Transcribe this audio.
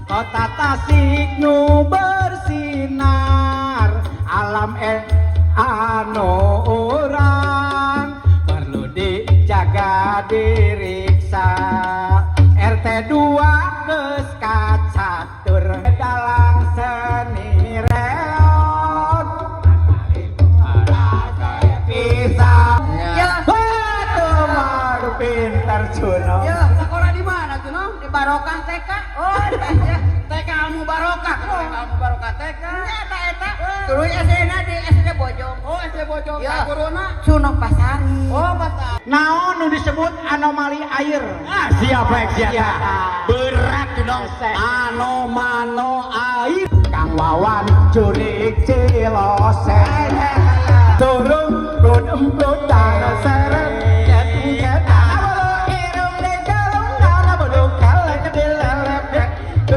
Kota Tasik nu bersinar, alam anu urang perlu dijaga, diriksa. RT 2 geus kacatur dalang seni reog bisa. Ya. Waduh, malu pinter Juno. Ya, sekolah di mana tuh, no? Di Barokah TK. Oh, ya. TK Almu Barokah, TK Almu Barokah TK. Nya eta eta. Tuluy SD-na di SD Bojong. Oh, SD Bojong. Ya. Guruna? Suno Pasari. Oh, Pasari. Naon nu disebut anomali air? Ah, siap rek siap. Ya. Berat dong. Anomano air. Kang Wawan jurik cilose turun emplutan sere.